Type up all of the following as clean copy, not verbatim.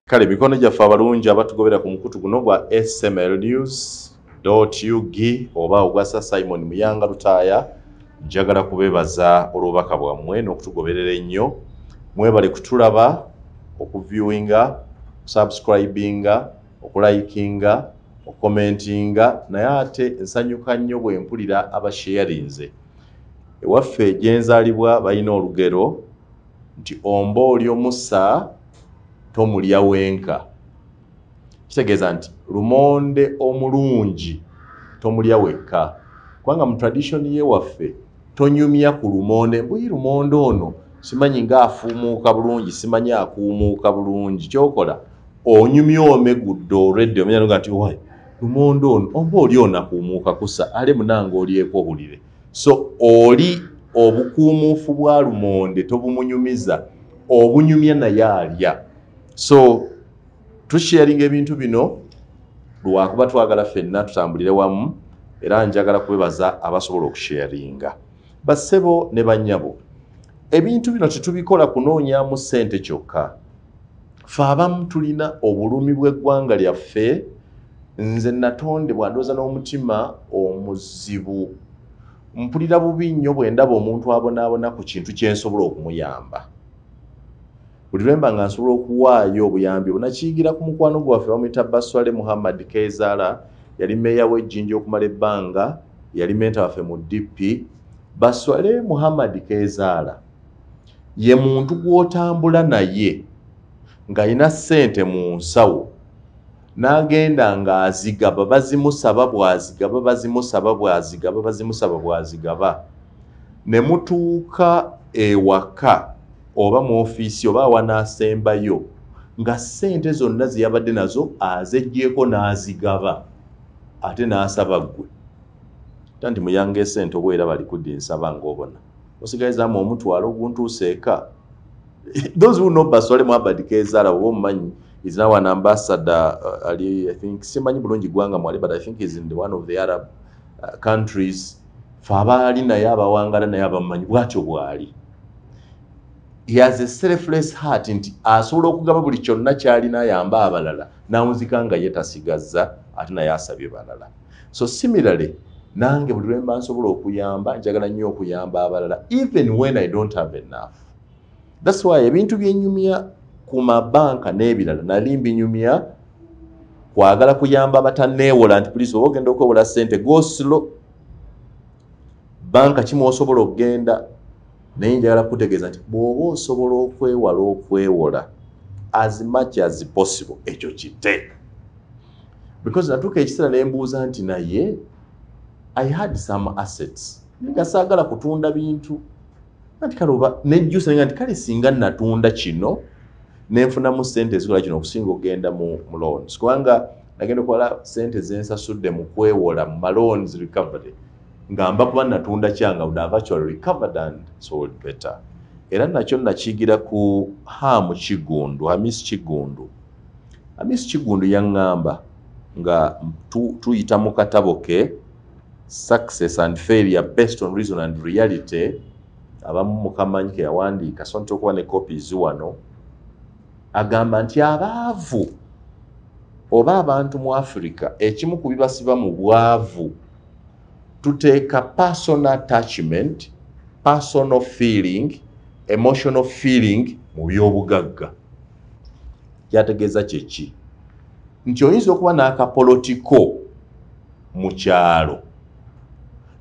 Kale mikono gyaffe abalungi abatugobera ku mukutu guno gwa SML News ug oba ogwa Sir Simon Muyanga Lutaaya, njagala kubebaza olw'obubaka bwammwe n'okutugoberera ennyo. Mwebale kutulaba, okuviewinga, okusubscribinga, okulikinga, okucommentinga, naye ate nsanyuka nnyo bwe mpulira abasharinze. Ewaffe gyenzaalibwa balina olugero nti omba oli omusa tomulya wenka. Kitegeeza nti lumonde omulungi tomulya wekka, kubanga mu tradition yewaffe tonyumya ku lumonde mbuyi lumonde ono simanyi ng'afuumuuka bulungi, simanyi akuumuuka bulungi. Kyokola onyumya omegudde olwedde omenya noga nti wai lumonde ono oba oli ono akuumuuka kusa ale munange olyeko obulire. So oli obukuumuufu bwa lumonde tobumunyumiza, obunyumya naye alya. So tusharinga ebintu bino lwakuba twagala ffenna tutambulire wamu, era njagala kubebaza abasobola okusharinga. Bassebo ne bannyabo, ebintu bino tetubikola kunoonyamu ssente kyokka. Ffe abamu tulina obulumi bw'eggwanga lyaffe. Nze natondebwa ndowooza n'omutima omuzibu, mpulira bubi nnyo bwe ndaba omuntu abonaabona ku kintu kye nsobola okumuyamba. Buli lwe mba nga nsobola okuwaayo obuyambi obwo, nakiyigira ku mukwano gwaffe bamuyita Baswale Muhammad Kezaala, yali meeya w'Ejjinja okumala ebbanga, yali menta waffe mu DP. Baswale Muhammad Kezaala ye muntu gw'otambula naye ng'alina ssente mu nsawo, n'agenda ng'azigaba, bazimusaba bw'azigaba, bazimusaba bw'azigaba, bazimusaba bw'azigaba, ne mutuuka ewaka oba mu ofiisi oba awanaasembayo nga ssente zonna ze yabadde nazo azeggyeko n'azigaba, ate n'asaba ggwe ta nti muyanga esente oba era bali kuddi nsaba ng'obona osigalizaamu omutwalo oguntuusa eka. Those who know Baswale Muhammad Kezaala oba omumanyi, is now an ambassador, ali, I think, simanyi bulungi ggwanga mwali, but I think he's in the one of the Arab countries. Fe abaali naye abawangala naye abamumanyi bw'atyo bw'ali. He has a selfless heart nti asobola okugaba buli kyonna ky'alina ayamba abalala, n'awunzika nga ye tasigazza ate naye asabye balala. So similarly nange buli lwe mba nsobola okuyamba njagala nnyo okuyamba abalala, even when I don't have enough. That's why ebintu byenyumya ku mabanka n'ebirala nali mbinyumya kwagala kuyamba abatanneewola nti please oba ogenda okwewola ssente, go slow, banka kimu osobola okugenda. Naye njagala kutegeeza nti bw'oba osobola okwewala okwewola as much as possible, ekyo kite, because natuuka ekiseera ne mbuuza nti naye I had some assets naye nga saagala kutunda bintu, nti kale oba nejjusa nga nti kale singa natunda kino nenfunamu ssente ezikola kino okusinga okugenda mu loans, kubanga nagenda okukola ssente zensasudde mu kwewola mu maloans recovery nga mba kuba natunda kyanga would have actually recovered and sold better. Era nakyo nakiyigira ku Hamu Kigundu, Hamis Kigundu. Hamis Kigundu yaŋŋamba nga tuyita mu katabo ke Success and Failure Based on Reason and Reality, abamu mukamanyi ke yawandiika, so nti okuba ne copies wano. Agamba nti abaavu oba abantu mu Africa, ekimu ku bibasiba mu bwavu, tuteeka personal attachment, personal feeling, emotional feeling mu byobugagga. Kyategeeza kyeki? Nti oyinza okuba n'akapolotiko mu kyalo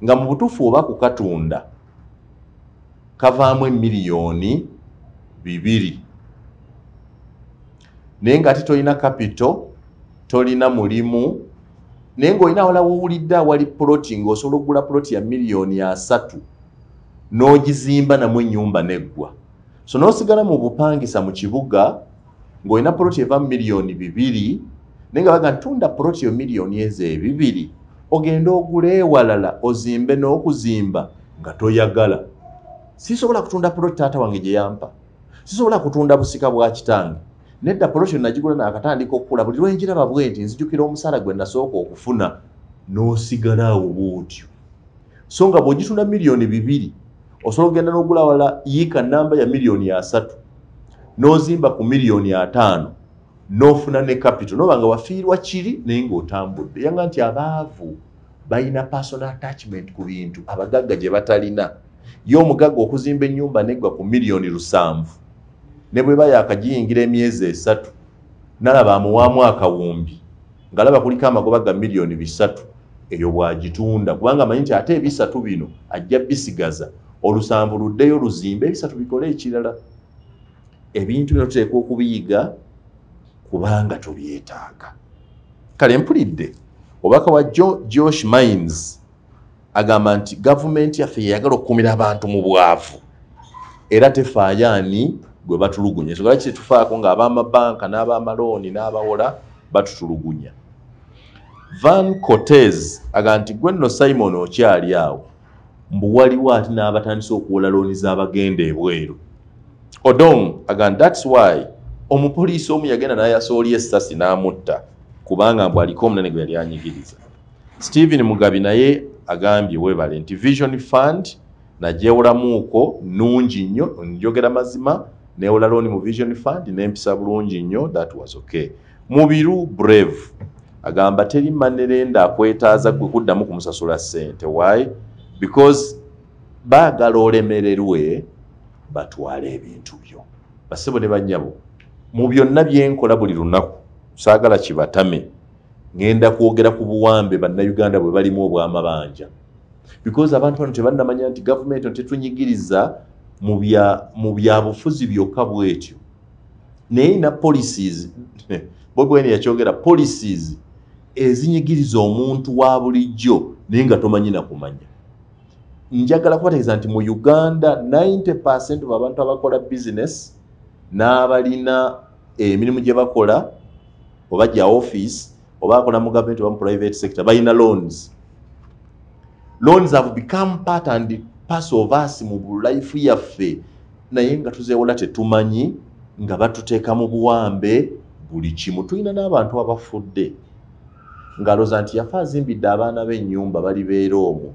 nga mu butuufu oba kukatunda kavaamu emiliyoni 2, naye ng'ate tolina capital, tolina mulimu, naye ng'olina awala wowulidde awali poloti ng'osobola okugula poloti ya miliyoni 30 n'ogizimba namu ennyumba neggwa. So n'osigala mu bupangisa mu kibuga ng'olina poloti eva mu miliyoni 2, naye nga baga ntunda poloti yo miliyoni ezo ebibiri ogende ogule ewalala ozimbe n'okuzimba nga toyagala. Sisobola kutunda poloti taata wange gye yampa, sisobola kutunda busika bwa kitange. Nedda, poloti nagigula naakatandika okukula, buli lwenjiraba bwe nti nzijukira omusaala gwe nasooka okufuna. N'osigala awo bw'otyo, so nga bw'ogitunda miliyoni 2 osobola okugenda n'ogula wala yiika namba ya miliyoni 30 n'ozimba ku miliyoni 50. N'ofuna ne capital, noba nga wafiirwa kiri naye ng'otambudde. Yanga nti abaavu balina personal attachment ku bintu abagagga gye batalina. Ye omugagga okuzimba ennyumba neggwa ku 7 miliyoni, ne bwe ba yakagiyingira emyezi 3, nalaba amuwaamu akawumbi, ng'alaba kuliko amagoba ga 3 miliyoni, eyo bw'agitunda, kubanga amanyi nti ate ebisatu bino ajja bisigaza, olusanvu luddeyo luzimbe, ebisatu bikole ekirala. Ebintu bino tuteekwa okubiyiga kubanga tobyetaaga. Kale mpulidde obubaka wa Josh Mines, agamba nti gavumenti yaffe yeyagala okukumira abantu mu bwavu era tefaayo ani gwe batulugunya. Ensonga lwaki tetufaako ng'ab'amabanka n'ab'amalooni n'abawola batutulugunya. Van Cortez agamba nti gwe nno Simon okyali awo, mbu waliwo ate n'abatandise okuwola looni z'abagenda ebweru. Odong agamba, "That's why omupoliisi omu yagenda n'ayasa oli essasi n'amutta, kubanga mbu aliko omunene gwe yali anyigiriza." Stephen Mugabi naye agambye weebale nti Vision Fund nagyewolamuuko, nnungi nnyo. Njogera mazima, newola looni mu Vision Fund nempisa bulungi nnyo, that was okay. Mubiru Brave agamba teri money lender akwetaaza gwe kuddamu kumusasula ssente. Why? Because baagala olemererwe batwale ebintu byo. Basebo ne bannyabo, mu byonna byenkola buli lunaku, saagala kibatame, ŋŋenda kwogera ku buwambe Bannayuganda bwe balimu obw'amabanja, because abantu bano tebannamanya nti gavumenti tetunyigiriza mu byabufuzi byokka bwetyo, naye ina policies. Bobi Wine yakyogera, policies ezinyigiriza omuntu wa bulijjo naye nga tomanyi na kumanya. Njagala kubategeeza nti mu Uganda 90% of abantu abakola business n'abalina emirimu gye bakola, oba gya office, oba akola mu gavumenti oba mu private sector, balina loans. Loans have become part and parcel of us mu life yaffe, naye nga tuzeewola tetumanyi nga batuteeka mu buwambe buli kimu. Tulina n'abantu abafudde ng'alowooza nti yafa azimbidde abaana b'ennyumba balibeera omwo,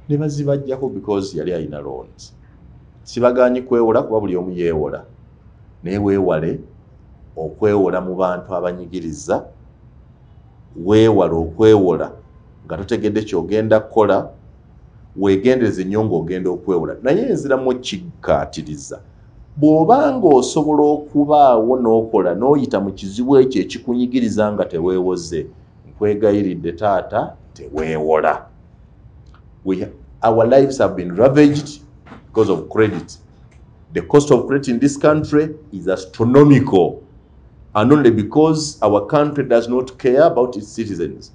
ne bazibajjako because yali alina loans. Sibagaanyi kwewola, kuba buli omu yeewola, naye weewale okwewola mu bantu abanyigiriza. Weewale okwewola nga totegedde kyogenda kukola. Weegendereze nnyo ng'ogenda okwewola. Naye enziramu kikkaatiriza, bw'oba ng'osobola okubaawo n'okola n'oyita mu kizibu ekyo ekikunyigiriza nga teweewoze, nkwegayiridde taata, teweewola. Our lives have been ravaged because of credit. The cost of credit in this country is astronomical, and only because our country does not care about its citizens.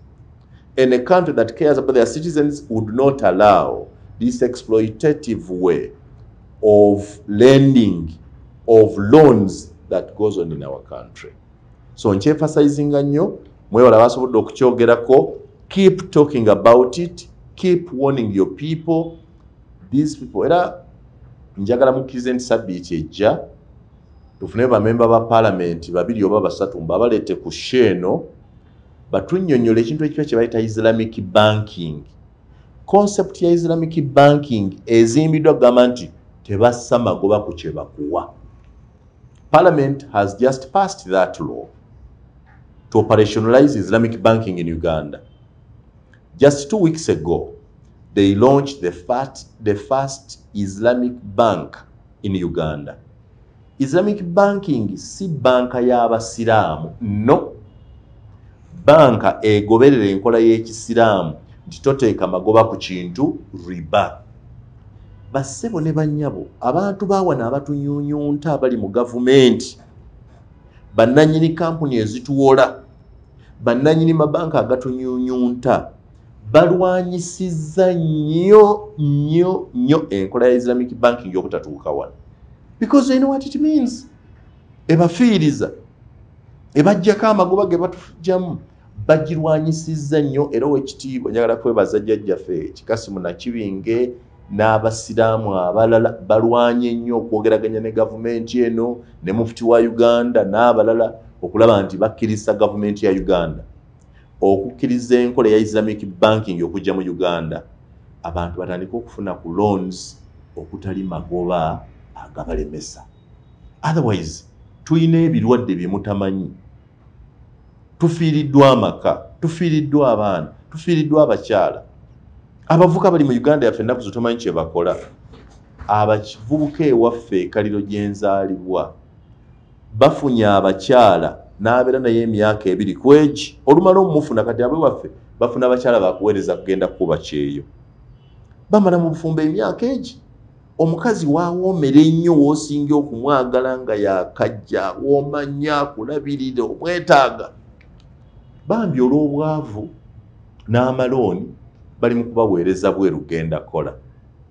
And a country that cares about their citizens would not allow this exploitative way of lending of loans that goes on in our country. So nkyemphasizinga nnyo, mwewala basobodde okukyogerako. Keep talking about it, keep warning your people, these people. Era njagala mukkirize nti sabbiiti ejja tufune bamemba ba paalamenti babiri oba basatu, mbabaleete ku show eno batunnyonnyola ekintu ekipya kye bayita Islamic banking. Concept ya Islamic banking ezimbiddwa kugamba nti tebassa magoba ku kye bakuwa. Parliament has just passed that law to operationalize Islamic banking in Uganda. Just 2 weeks ago they launched the first Islamic bank in Uganda. Islamic banking si banka y'abasiraamu, no banka egoberera enkola y'ekisiraamu nti toteeka magoba ku kintu, riba. Bassebo ne bannyabo, abantu baawano abatunyunyunta abali mu gavumenti, bannannyini kampuni ezituwola, bannannyini mabanka agatunyunyunta, balwanyisizza nnyo nnyo nnyo enkola ya Islamic banking obutatuuka wano, because they know what it means. Ebafiiriza, ebajjako amagoba ge batujjamu. Bagirwanyisizza nnyo. Era owekitiibwa, njagala kwebaza jjajjaffe Kikasimu Nakibinge n'abasiraamu abalala balwanye nnyo okwogeraganya ne gavumenti eno ne mufuti wa Uganda n'abalala okulaba nti bakkiriza gavumenti ya Uganda okukkiriza enkola ya Islamic banking okujja mu Uganda, abantu batandike okufuna ku loans okutali magoba agabalemesa. Otherwise tulina ebirwadde bye mutamanyi. Tufiiriddwa amaka, tufiiriddwa abaana, tufiiriddwa abakyala. Abavubuka bali mu Uganda yaffe ennaku zotomanyi kye bakola. Abavubuka ewaffe ekaliro gyenzaalibwa bafunye abakyala n'abeera naye emyaka 2 kwegi olumala omufuna. Kati abewaffe bafuna abakyala bakuweereza kugenda kukuba kyeyo, bamala mu bufumbo emyaka egi. Omukazi wawoomera ennyo w'osinga okumwagala nga yakajja, w'omanya akulabirira, omwetaaga. Bambi olw'obwavu n'amalooni bali mu kubaweereza bweru, genda kola,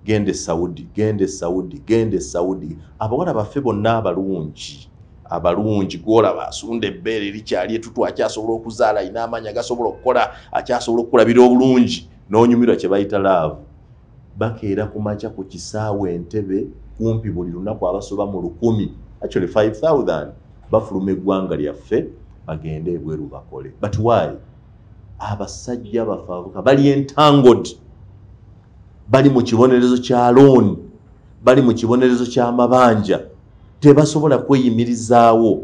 genda e Saudi, genda e Saudi, genda e Saudi. Abawala baffe bonna abalungi abalungi gwolaba asunda ebbeere erikyali etutu, akyasobola okuzaala, alina amaanyi agasobola okukola, akyasobola okukulabira obulungi n'onyumirwa kye bayita love, bakeera ku makya ku kisaawe Entebe kumpi buli lunaku abasoba mu 1,000, actually 5000, bafuluma eggwanga lyaffe bagende ebweru bakole. But why? Abasajja baffe abavubuka bali entangled, bali mu kibonerezo kya looni, bali mu kibonerezo ky'amabanja, tebasobola kweyimirizaawo,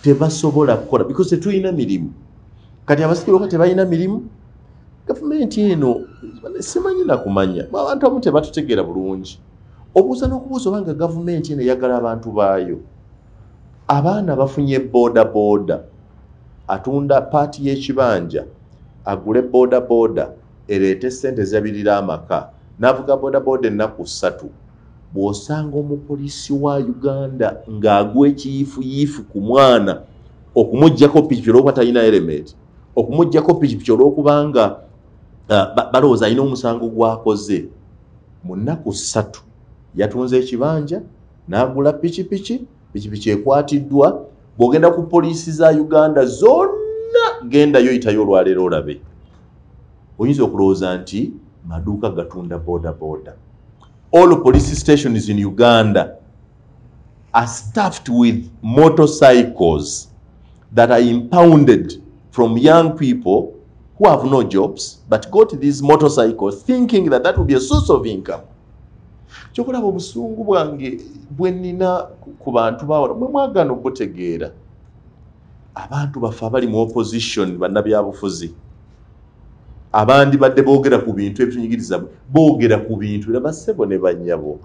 tebasobola kukola because tetulina mirimu. Kati abasajja boka tebalina mirimu. Gavumenti eno simanyi nakumanya, abantu abamu tebatutegeera bulungi. Obuuza n'okubuuza obanga gavumenti eno eyagala abantu baayo. Abaana bafunye boda boda, atunda part y'ekibanja agule boda boda ereete sente ezirabirira amaka, n'avuga boda boda ennaku 3. Bw'osanga omupoliisi wa Uganda ng'agwa ekiyiifuyiifu ku mwana okumuggyako pikipiki olw'okuba talina helmet, okumuggyako pikipiki olw'okubanga balowooza alina omusango gwakoze, mu nnaku 3 yatunze ekibanja n'agula pikipiki, pikipiki ekwatiddwa. Bw'ogenda ku poliisi za Uganda zonna, gendayo yitayo olwaleero olabe, oyinza okulowooza nti maduuka gatunda boda boda. All police stations in Uganda are staffed with motorcycles that are impounded from young people who have no jobs but got these motorcycles thinking that that will be a source of income. Kyokulaba obusungu bwange bwe nnina ku bantu bawala mwe mwagaana obutegeera. Abantu baffe abali mu opposition, bannabyabufuzi abandi badde boogera ku bintu ebitunyigiriza, boogera ku bintu era bassebo ne bannyabo,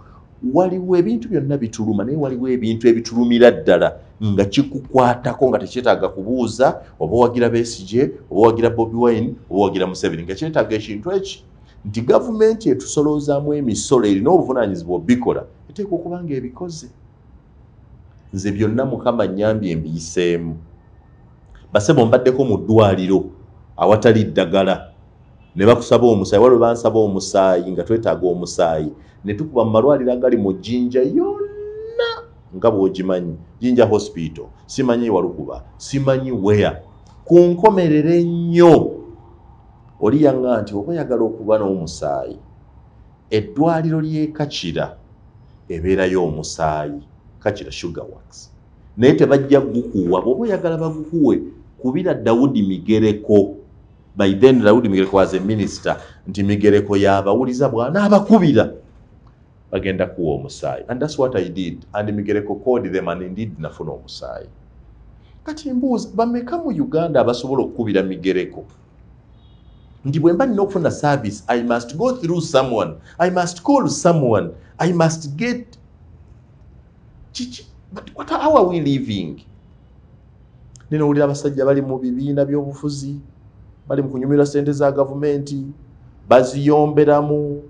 waliwo ebintu byonna bituluma, naye waliwo ebintu ebitulumira ddala nga kikukwatako nga tekyetaaga kubuuza oba owagira Besigye oba owagira Bobi Wine oba owagira Museveni, nga kyetaaga ekintu eki nti gavumenti etusoloozaamu emisolo erina obuvunaanyizibwa obikola, eteekwa okuba nga ebikoze. Nze byonna Mukama nnyambye mbiyiseemu. Basebo, mbaddeko mu ddwaliro awatali ddagala ne bakusaba omusaayi. Waliwo bansaba omusaayi nga twetaaga omusaayi ne tukuba mu malwaliro agali mu Jjinja yonna nga bw'ogimanyi, Jinja Hospital, simanyi Walukuba, simanyi where. Ku nkomerero ennyo oli yaŋŋa nti oba oyagala okuba n'omusaayi, eddwaliro ly'e Kakira ebeerayo omusaayi, Kakira Sugar Works, naye tebajja gukuwa. Bw'oba oyagala bagukuwe, kubira Dawudi Migereko. By then Dawudi Migereko was a minister. Nti Migereko yabawuliza, bw'anaabakubira bagenda kuwa omusaayi. And that's what I did, and Migereko called them and indeed nafuna omusaayi. Kati mbuuza, bameka mu Uganda abasobola okukubira Migereko nti bwe mba nina okufuna service, I must go through someone, I must call someone, I must get kiki? But what, how are we living? Ninowulira abasajja bali mu bibiina by'obufuzi bali mu kunyumirwa sente za gavumenti, baziyomberamu,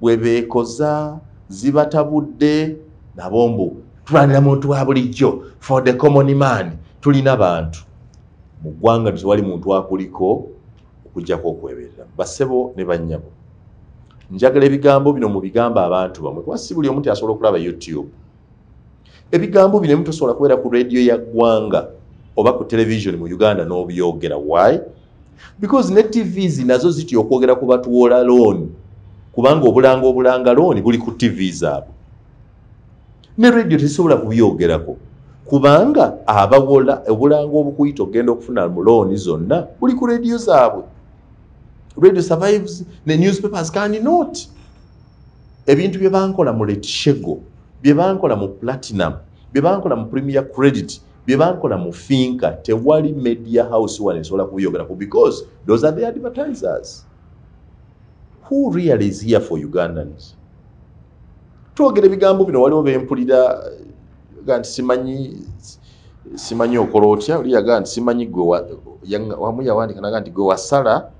bwe beekoza zibatabudde nabo mbu tulwanira muntu wa bulijjo, for the common man. Tulina bantu mu ggwanga, tewali muntu akuliko okugjako okweberera. Bassebo ne bannyabo, njagala ebigambo bino mu bigambo abantu bamwe, kuba si buli omu ti asobola okulaba YouTube. Ebigambo bino emu tosobola kubeera ku rediyo ya ggwanga oba ku television mu Uganda n'obyogera. Why? Because ne TVs nazo zitya okwogera ku batuwola loan, kubanga obulanga obulanga loan buli ku TV zaabwe. Ne radio tezisobola kubyogerako kubanga abawola obulanga obukuyita okugenda okufuna mu looni zonna buli ku radio zaabwe. Radio survives, ne newspapers can not. Ebintu bye bankola mu Letshego, bye bankola mu Platinum, bye bankola mu Premier Credit. Bye bankola mu Finca, tewali media house wano esobola kubiyogerako because those are the advertisers. Who really is here for Ugandans? Twogera ebigambo bino, waliwo bempulira ga nti simanyi okola otya. Oli yagaa nti simanyi gwe wamu yawandika naga nti gwe wasala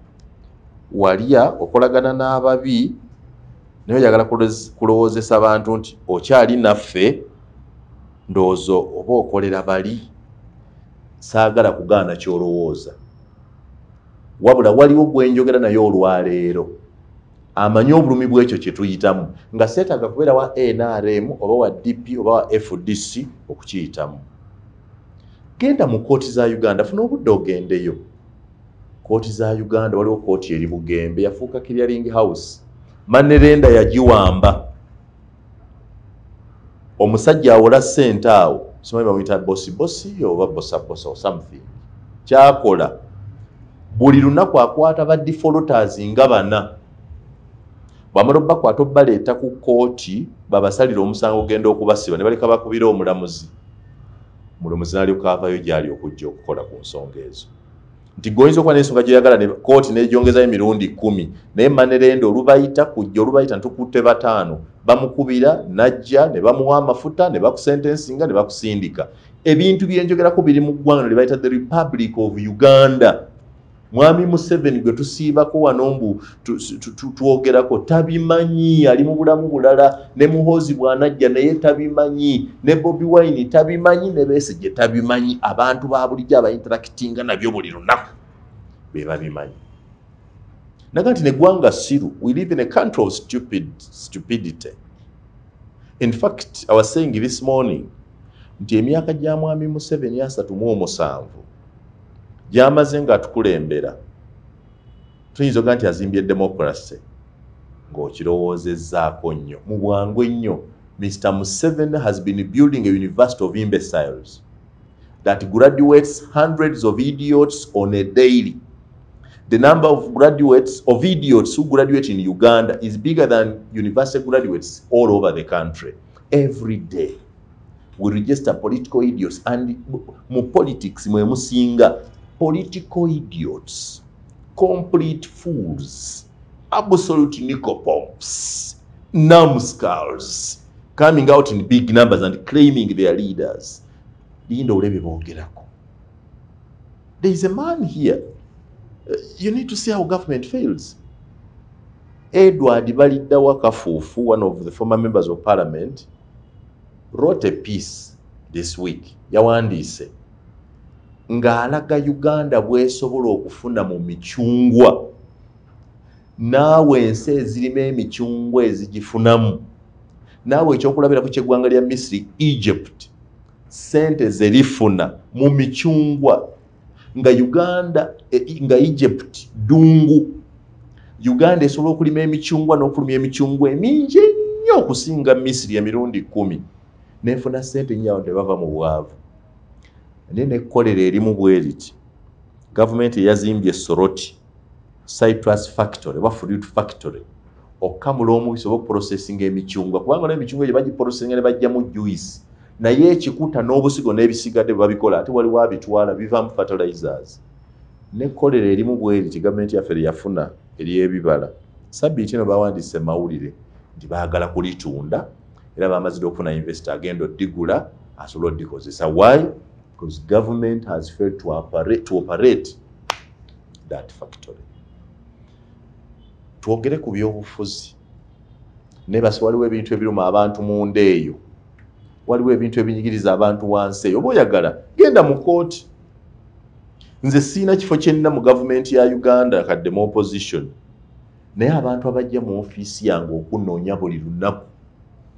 walya okolagana n'ababi, naye oyagala kulowoozesa bantu nti okyali naffe, ndowooza oba okolera bali. Saagala kugaana ky'olowooza, wabula waliwo gwenjogera naye olwaleero amanyi obulumi bw'ekyo kye tuyitamu, nga seetaaga kubeera wa NRM oba wa DP oba wa FDC okukiyitamu. Genda mu kooti za Uganda, funa obudde ogendeyo. Kooti za Uganda, waliwo kooti eri Bugembe, yafuuka clearing house. Money lender yagiwamba. Omusajja awola ssente awo, simanyi bamuyita bosi bosi oba bosa bosa or something. Kyakola buli lunaku akwata ba defaulters nga bana. Bwamala obbakwata, obbaleeta ku kooti, babasalira omusango ogenda okubasiba, ne baleka bakubira omulamuzi. Omulamuzi n'alyoka avayo gy'ali okujja okukola ku nsonga ezo, nti goyinza okuba n'ensonga gy'oyagala ne kooti n'egyongezayo emirundi 10, naye money lender olubayita kujja, olubayita ntukutte bataano, bamukubira najja ne bamuwa amafuta ne bakusentensinga ne bakusindika. Ebintu byenjogerako biri mu ggwanga lye bayita the Republic of Uganda. Mwami Museveni gwe tusiibako wano mbu twogerako tabimanyi, ali mu bulamu bulala. Ne Muhoozi bw'anajja naye tabimanyi, ne Bobi Wine tabimanyi, ne Besigye tabimanyi. Abantu ba bulijjo abainteractinga nabyo buli lunaku be babimanyi. Naga nti neggwanga siru. We live in a country of stupidity. In fact, I was saying this morning nti emyaka gya mwami Museveni 37 gy'amaze ng'atukulembera, tuyinza oga nti azimbye democracy. Ng'okirowoozezzaako nnyo mu bwangu ennyo, Mr Museveni has been building a university of imbeciles that graduates hundreds of idiots on a daily. The number of graduates of idiots who graduate in Uganda is bigger than university graduates all over the country. Every day we register political idiots, and mu politics mwe musinga political idiots, complete fools, absolute nincompoofs, numbskulls coming out in big numbers and claiming their leaders. Linda olebe boogerako. There is a man here. You need to see how government fails. Edward Baliddawa Kafuufu, one of the former members of parliament, wrote a piece this week. Yawandiise ng'alaga Uganda bw'esobola okufuna mu micungwa, naawe ensi ezirimu emicungwa ezigifunamu. Naawe ekyokulabirako ky'eggwanga lya Misiri, Egypt, sente zerifuna mu micungwa, nga Uganda nga Egypt ddungu. Uganda esobola okulima emicungwa n'okulumya emicungwa emingi ennyo okusinga Misiri emirundi 10, nenfuna sente nnyo, awo tebava mu bwavu. Naye nekkolera erimu bwe riti, gavumenti eyazimbye Soroti citrus factory oba fruit factory okukamula omubisi oba okuprocessinga emicungwa, kubanga n'emicungwa egyo bagiprocessinga ne bajjamu juice, naye ekikuta n'obusigo n'ebisigadde bwe babikola, ate waliwo abitwala bivaamu fertilizers. Nekkolera erimu bwe riti gavumenti yaffe lyeyafuna ery'ebibala, sabbiiti eno bawandiise mawulire nti baagala kulitunda, era bamazidde okufuna investor agenda oddigula asobole oddikozesa. Why? Because government has failed to operate that factory. Twogere ku byobufuzi nebasi, waliwo ebintu ebiruma abantu munda eyo, waliwo ebintu ebinyigiriza abantu wansi eyo. Oba oyagala genda mu kooti. Nze siina kifo kyenna mu gavumenti ya Uganda kadde mu opposition, naye abantu abajja mu ofiisi yange okunoonya buli lunaku,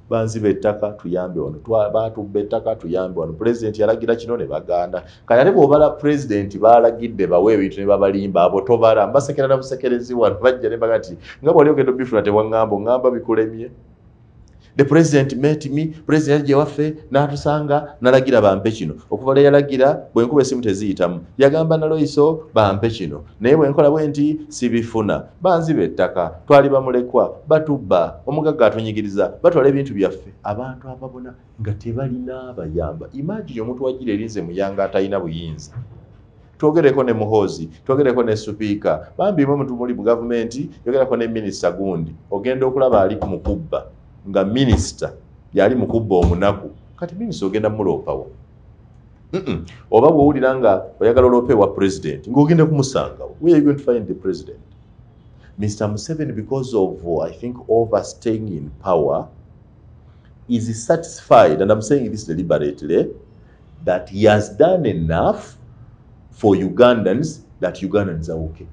banziba ettaka tuyambe wano, batubba ettaka tuyambe wano, pulezidenti yalagira kino ne baganda. Kale ate bw'obala pulezidenti balagidde bawe ebintu ne babalimba, abo tobala, mbasekera na busekerezi. Wano bajja ne baga nti nga bwali ogenda obifuna tewaŋŋamba, oŋŋamba bikulemye. The president met me, president yajja waffe n'atusanga n'alagira bampe kino. Okuva lwe yalagira bwe nkuba essimu teziyitamu. Yagamba Naloiso bampe kino. Naye bwe nkola bwe nti sibifuna. Banziba ettaka, twali bamulekwa, batubba, omugagga atunyigiriza, batwala ebintu byaffe. Abantu ababona nga tebalina abayamba. Imagine omuntu wajjira erinze Muyanga atalina buyinza. Twogereko ne Muhoozi, twogereko ne Supiika, bambi mwe muli mu gavumenti, yogerako ne minisita gundi. Ogenda okulaba ali mu kubba nga minisita yali mu kubba omunaku. Kati minisita ogenda muloopawo. Oba bw'owulira nga oyagala oloope wa president, ng'ogenda kumusangawo. Where are you going to find the president? Mr. Museveni, because of, I think, overstaying in power, is satisfied, and I'm saying this deliberately, that he has done enough for Ugandans, that Ugandans are okay.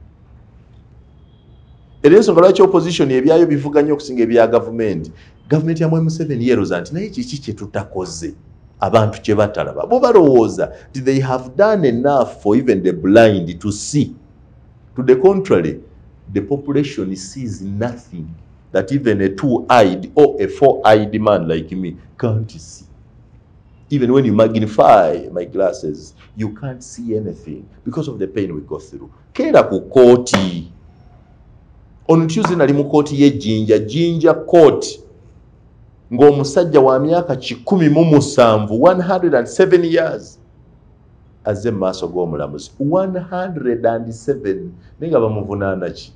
Era ensonga lwaki opposition ebyayo bivuga nnyo okusinga ebya gavumenti. Gavumenti ya Mwami Museveni yeeroza nti naye kiki kye tutakoze abantu kye batalaba. Bo balowooza nti they have done enough for even the blind to see. To the contrary, the population sees nothing that even a two-eyed or a four-eyed man like me can't see. Even when you magnify my glasses, you can't see anything because of the pain we go through. Keera ku kooti. On Tuesday nali mu kooti y'e Jinja, Jinja Court, ng'omusajja wa myaka 107, 107 years, azze mu maaso g'omulamuzi. 107, naye nga bamuvunaana ki?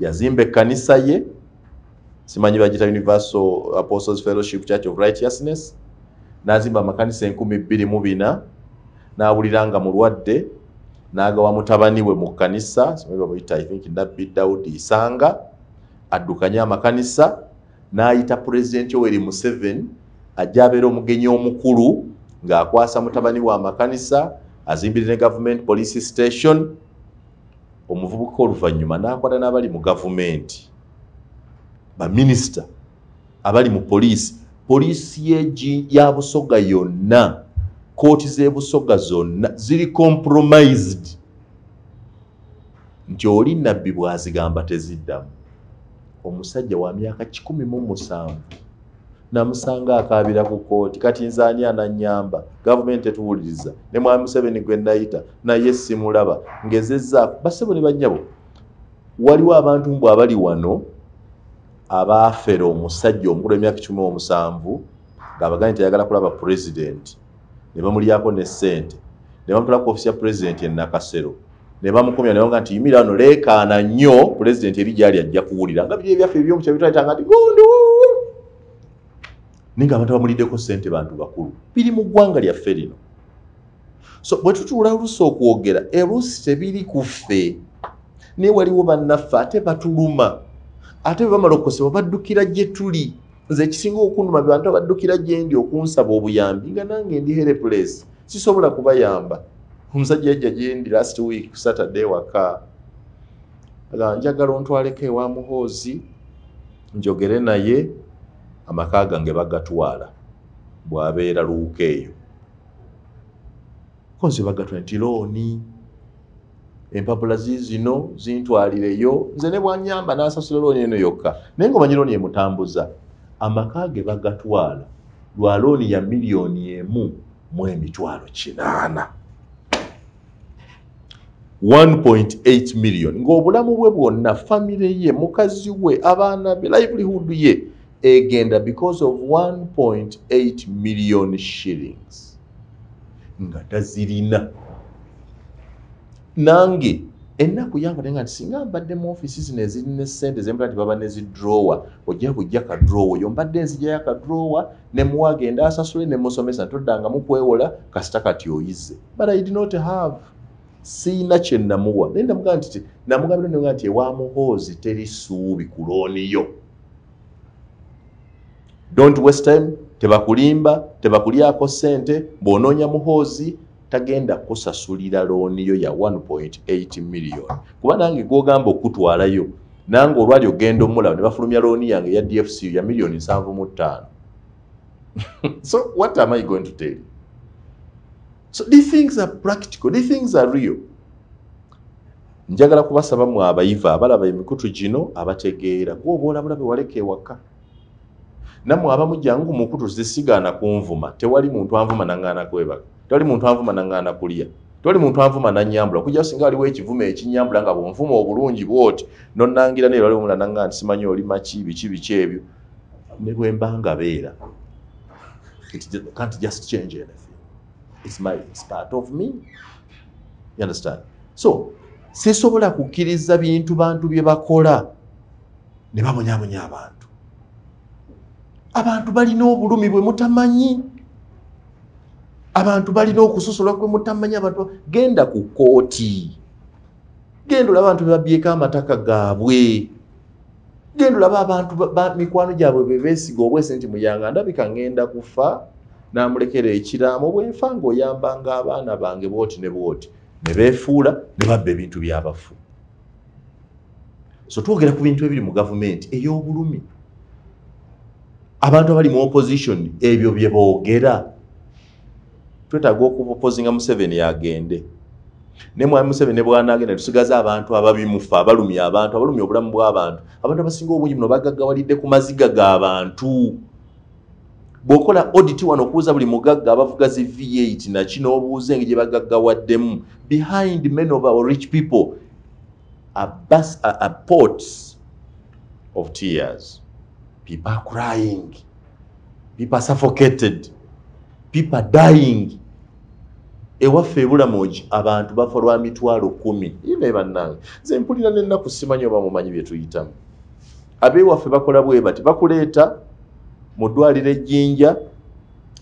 Yazimba ekkanisa ye, simanyi bagita Universal Apostles Fellowship Church of Righteousness, n'azimba amakanisa 2400, n'awulira nga mulwadde, n'agawa mutabani we mu kkanisa, simanyi bamuyita, I think Nabbi Daudi Isanga, addukanye amakanisa, n'ayita Pulezidenti Yoweri Museveni ajja abeera omugenyi omukulu ng'akwasa mutabani we amakanisa, azimbire ne government police station. Omuvubuka oluvannyuma n'akwata n'abali mu gavumenti, baminisita abali mu poliisi, poliisi ya Busoga yonna, kooti z'e Busoga zonna ziri compromised nti oli nabbi bw'azigamba teziddamu. Omusajja wa myaka 107 namusanga akaabira ku kooti. Kati nze ani anannyamba? Gavumenti etuwuliriza, ne Mwami Museveni gwe nayita naye simulaba, ngezezzaako. Bassebo ne bannyabo, waliwo abantu mbw abali wano abaafera omusajja omukulu w'emyaka 17 ng'abagambye nti ayagala kulaba pulezidenti, ne bamulyako ne ssente, ne bamutwala ku ofiisi ya pulezidenti e Nakasero, ne bamukomya ne bamugamba nti yimira wano leekaana nnyo, pulezidenti eri gy'ali ajja kuwulira. Nga biri ebyaffe eby'omukyalo bitwayitanga nti gundu, naye ng'abantu bamuliddeko ssente bantu bakulu. Biri mu ggwanga lyaffe lino. So bwe tutuula oluusi okwogera, oluusi tebiri ku ffe, naye waliwo bannaffe ate batuluma, ate bwe bamala okukosebwa baddukira gye tuli. Nze ekisinga okunnuma be bantu abaddukira gye ndi okunsaba obuyambi nga nange ndi helpless, sisobola kubayamba. Omusajja yajja gye ndi last week ku Saturday waka, aga njagala ontwaleko ewa Muhoozi njogere naye, amaka gange bagatwala bw'abeera luuka eyo. Ko nze bagatwala nti looni empapula ziizino zintwalireyo, nze ne bw'annyamba n'asasula looni eno yokka, naye ng'omanyi looni emutambuza. Amaka ge bagatwala lwa looni ya 1,800,000, 1.8 million, ng'obulamu bwe bwonna, famire ye, mukazi we, abaana be, livelihood ye egenda because of 1.8 million shillings nga tazirina. Nange ennaku yange nga nti singa mbadde mu ofiisi zino ezirina essente zembula nti baba ne zi drawer, ojja kujja ka drawer yo, mbadde nzijayo aka drawer ne muwa agenda asasule ne musomesa toddangamu kwewola kasita kati oyize. But I did not have, siina kye namuwa, naye namugamba nti namugambira nemugamba nti ewa Muhoozi teri ssuubi ku looni yo. Don't waste time, tebakulimba, tebakulyako ssente. Bw'onoonya Muhoozi tagenda kusasulira looni yo ya 1.8 million, kuba nange gwogamba okutwalayo nange olwali ogenda omulaba ne bafulumya looni yange ya DFC ya miliyoni 75. So what am I going to tell you? So these things are practical, these things are real. Njagala kubasaba mu abayiva abalaba emikutu gino abategeera, gwoba olabula bewaleka ewaka. Nammwe abamu jangu ku mukutu, zisigaana kunvuma. Tewali muntu anvuma naŋŋaana kwebaka, tewali muntu anvuma naŋŋaana kulya, tewali muntu anvuma nannyambula. Kujja singa waliwo ekivumo ekinyambula nga bwonvuma obulungi bwoti nonnangira, naye waliwo omulala naŋŋaa nti simanyi oli maki biki biki ebyo, ne bwe mba nga beera, it can't just change anything. It's part of me, you understand? So sisobola kukkiriza bintu bantu bye bakola ne babonyabonya abantu. Abantu balina obulumi bwe mutamanyi, abantu balina okusosola kwe mutamanyi. Abantu genda ku kooti, genda olaba abantu bebabyeko amataka gaabwe, genda olaba abantu mikwano gyabwe be beesiga obwese nti Muyanga ndabika ngenda kufa namulekera ekiraamo, bwenfa ng'oyambanga abaana bange bwoti ne bwoti, ne beefuula ne babba ebintu by'abafu. So twogera ku bintu ebiri mu gavumenti ey'obulumi. Abantu abali mu opposition ebyo bye boogera, twetaaga okuopposinga Museveni agende, ne mwami Museveni ne bw'anaagenda tusigaze abantu ababimufa, abalumya abantu, abalumya obulamu bw'abantu. Abantu abasinga obungi muno bagaggawalidde ku maziga g'abantu. Bw'okola audit wano okubuuza buli mugagga abavuga zi V8 naki, n'obuuza engeri gye bagaggawaddemu, behind many of our rich people are, bus, are pots of tears. People are crying, people are suffocated, people are dying. Ewaffe ebulamogi abantu bafa lwa 100,000. Ine bannange, nze mpulira n'ennaku, simanyi oba mumanyi bye tuyitamu. Ab'ewaffe bakola bwe bati, bakuleeta mu ddwaliro ejjinja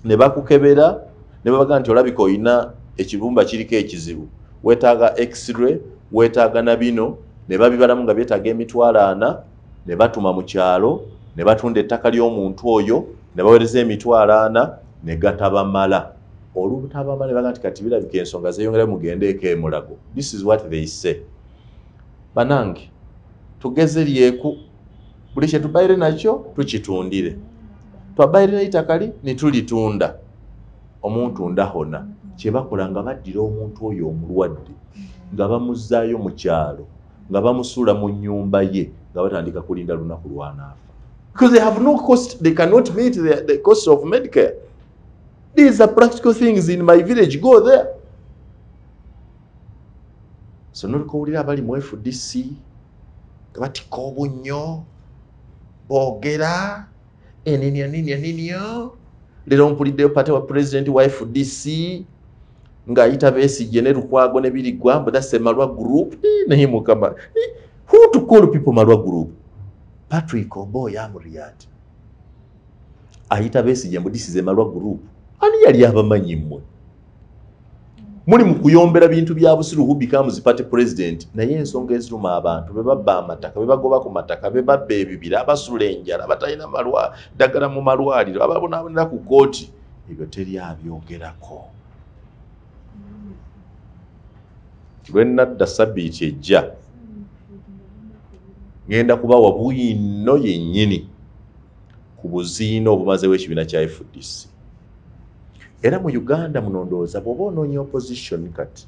ne bakukebera ne babaga nti olabika olina ekibumba kiriko ekizibu, weetaaga x-ray, weetaaga na bino, ne babibalamu nga byetaaga 40,000, ne batuma mu kyalo ne batunda ettaka ly'omuntu oyo ne baweereza 40,000 ne gatabamala. Olutabamala ne baga nti kati birabika ensonga zeeyongera, mugendeeko emulago. This is what they say. Banange, tugeze lyeku buli kye tubaire nakyo tukitundire, twabaire n'eitaka li ne tulitunda, omuntu ndahona. Kye bakola nga baddira omuntu oyo omulwadde nga bamuzzaayo mu kyalo, nga bamusuula mu nnyumba ye, nga batandika kulinda lunaku lwanaafa, because they have no cost, they cannot meet the cost of medicare. These are practical things in my village, go there. So nolukowulira abali mu FDC nga batikka obunnyo, boogera eninyo ninyo ninyo. Leero mpuliddeyo party wa president wa FDC ng'ayita Besigye ne Lukwago ne Birigwa mbu that's a Malwa group. Naye Mukama, who to call people Malwa group? Patrick Oboi Amuriat ayita Besigye mbu this is a Malwa group. Ani yali abamanyi? Mmwe muli mu kuyombera bintu bya busiru, who becomes party president, naye ensonga eziruma abantu, be babba amataka, be bagoba ku mataka, be babba ebibira, abasula enjala, abatalina malwa ddagala mu malwaliro, ababonaabonera ku kooti, ebyo teri abyogerako. Lwe nadda sabbiiti ejja ngenda kubawa bwino yennyini ku buziina obumazeewo ekibiina kya FDC. Era mu Uganda muno ndowooza bw'oba onoonya opposition kati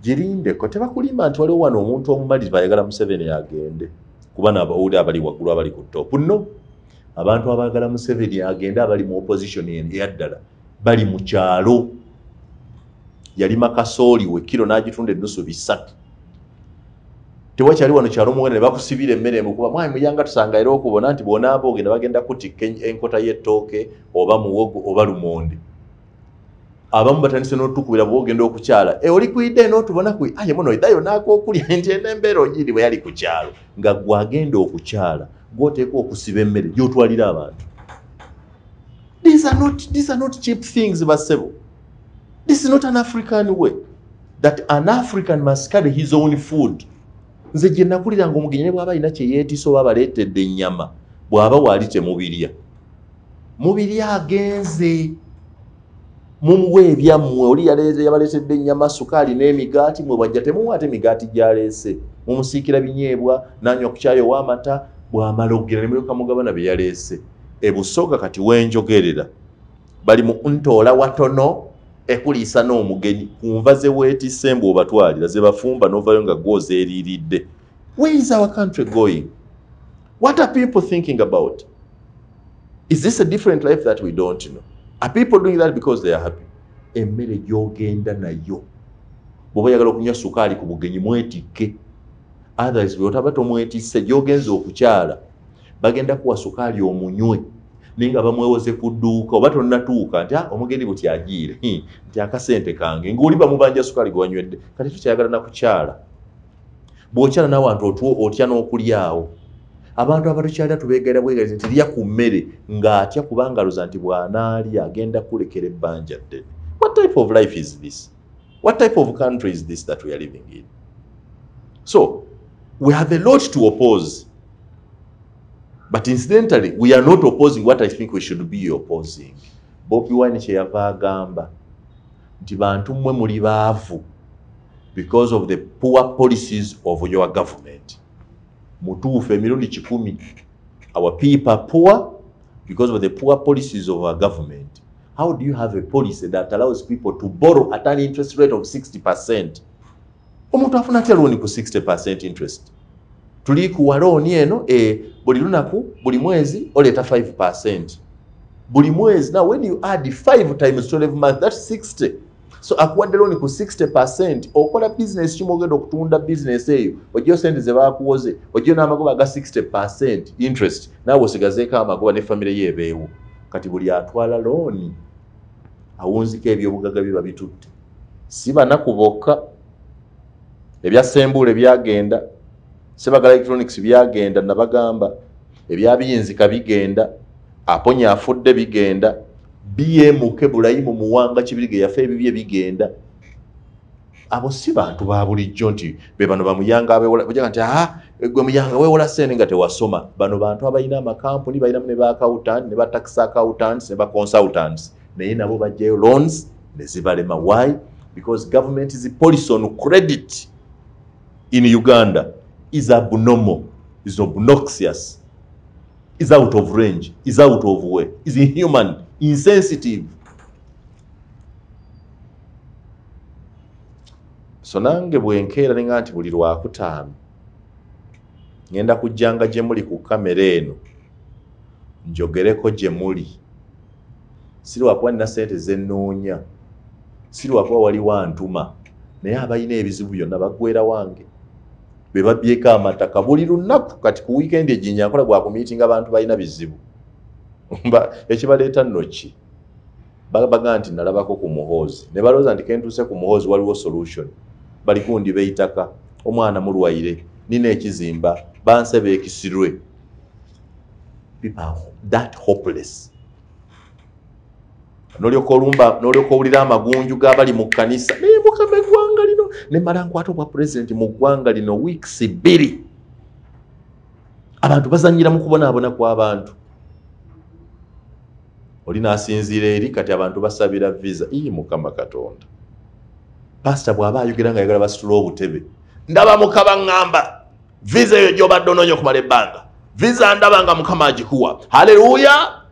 girindeko, tebakulimba nti waliwo wano omuntu omumalirivu ayagala Museveni agende, kuba nabawuli abali waggulu abali ku top. No, abantu abaagala Museveni agende abali mu opposition eyaddala bali mu kyalo. Yalima kasooli we kiro n'agitunda ennusu 300. Tewakyali wano kyalo muwenda ne bakusibira emmere mukuba mwami Muyanga tusanga era okubona nti bw'onaaba ogenda bagenda kutikka enkota y'ettooke oba muwogo oba lumonde. Abamu batandise n'otukubira bw'ogenda okukyala, e oli kwidde n'otubona ku aye muno iddayo n'akookulya nti eno embeera ogiri bwe yali ku kyalo, nga gwe agenda okukyala gw'oteekwa okusiba emmere gy'otwalira abantu. These are not cheap things, bassebo. This is not an African way, that an African must carry his own food. Nze gye nakulira nga omugenyi ne bw'aba alina kye yeetisa oba abaleetedde ennyama, bw'aba waali temubirya, mubirya agenze, mumuwa ebyammwe. Oli yabaleetedde ennyama, sukaali n'emigaati, mwe bwajja temuwa ate emigaati gy'aleese, mumusiikira binyeebwa n'anywa ku kyayi ow'amata. Bw'amala okugenda ne mulyoka mugabana bye yaleese. Ebusoga kati wenjogerera bali mu ntoola watono ekuliisa n'omugenyi ku nva ze weetisse mbu obatwalira ze bafumba n'ovayo nga gwozeeriiridde. Where is our country going? What are people thinking about? Is this a different life that we don't know? Are people doing that because they are happy? Emmere gy'ogenda nayo, bw'oba oyagala okunywa sukaali ku bugenyi, mwetikke. Others bw'otaba tomwetisse, gy'ogenza okukyala bagenda kuwa sukaali omunywe, naye nga bamwewoze ku dduuka oba tonnatuuka nti omugendi buti agiire nti akasente kange, ng'oli bamubanja sukaali gwe wanywedde. Kati tukyayagala na kukyala. Bw'okyala n'awantu otya n'okulyawo. Abantu abatukyalira tubeegaira bwegaizi nti lya ku mmere, ng'atya kubanga alowooza nti bw'anaalya agenda kulekera ebbanja ddene. What type of life is this? What type of country is this that we are living in? So we have a lot to oppose. But incidentally, we are not opposing what I think we should be opposing. Bobi Wine kye yava agamba nti bantu mmwe muli baavu because of the poor policies of your government. Mutuufu emirundi 1,000. Our people are poor because of the poor policies of our government. How do you have a policy that allows people to borrow at an interest rate of 60%? Omuntu afuna atya looni ku 60% interest? Tuli kuwa looni eno buli lunaku, buli mwezi oleeta 5%. Buli mwezi. Now when you add 5 times 12 months, that's 60. So akuwadde looni ku 60%, okola business kimu, ogenda okutunda business eyo, ojjeyo sente ze baakuwoze, ojjeyo n'amagoba aga 60% interest, naawe osigazeeko amagoba ne famire ye ebeewo. Kati buli atwala looni awunzika ebyobugagga biba bitutte. Si banaku bokka, ebya Ssembuule byagenda, Ssebagala Electronics byagenda, nabagamba ebyabiyinzika bigenda, Aponya afudde bigenda, BMK Bulayimu Muwanga Kibirige yafa ebibye bigenda. Abo si bantu ba bulijjo nti be bano bamuyanga abewola, bajja nti gwe muyanga weewola ssente nga tewasoma. Bano bantu abalina amakampuni, balinamu ne ba accountant, ne ba tax accountants, ne ba consultants, naye nabo bajjayo loans ne zibalema. Why? Because government's policy on credit in Uganda is abnormal, is obnoxious, is out of range, is out of way, is inhuman, insensitive. So nange bwe nkeera nenga nti buli Lwakutaano ngenda kujjanga gye muli ku kamera eno njogereko gye muli. Si lwakuba nina ssente ze nnoonya, si lwakuba waliwo antuma, naye abalina ebizibu byonna baggwera wange be babbyeko amataka buli lunaku. Kati ku weekend ejinja nkola gwa kumiitinga abantu balina bizibu. Ekibaleeta nno ki? Baga nti nalabako ku Muhoozi, ne balowooza nti kentuuse ku Muhoozi waliwo solution. Bali kundi b'eitaka, omwana mulwaire, nina ekizimba, bansebe ekisirwe. People are that hopeless. N'olyoka olumba, n'olyoka owulira amagunju g'abali mu kkanisa. Naye Mukama eggwanga lino, ne mmala nkwata obwa pulezidenti mu ggwanga lino weeks 2. Abantu bazannyira mu kubonaabona kw'abantu. Oli n'asinziira eri, kati abantu basabira visa. Ii Mukama Katonda. Pasita bw'aba ayogera nga ayagala basitule obutebe. Ndaba Mukama ŋŋamba, visa eyo gy'obadde onoonya okumala ebbanga. Visa ndaba nga Mukama agikuwa. Haleluya!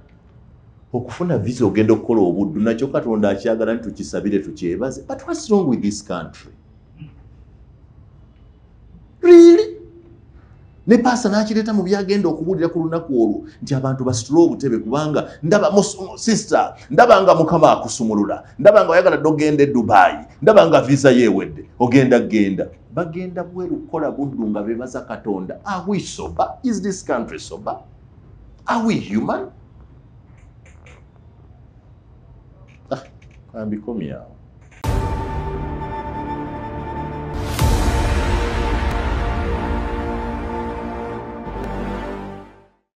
Okufuna visa ogenda okukola obuddu, nakyo Katonda akyagala nti tukisabire tukyebaze. But what's wrong with this country? Really? Ne pastor n'akireeta mu byagenda okubuulira ku lunaku olwo nti abantu basitule obutebe kubanga ndaba sister, ndaba nga Mukama akusumulula, ndaba nga oyagala dde ogenda e Dubai, ndaba nga visa yeewedde, ogenda genda. Bagenda bweru kukola buddu nga beebaza Katonda. Are we sober? Is this country sober? Are we human? Kambikomyawo.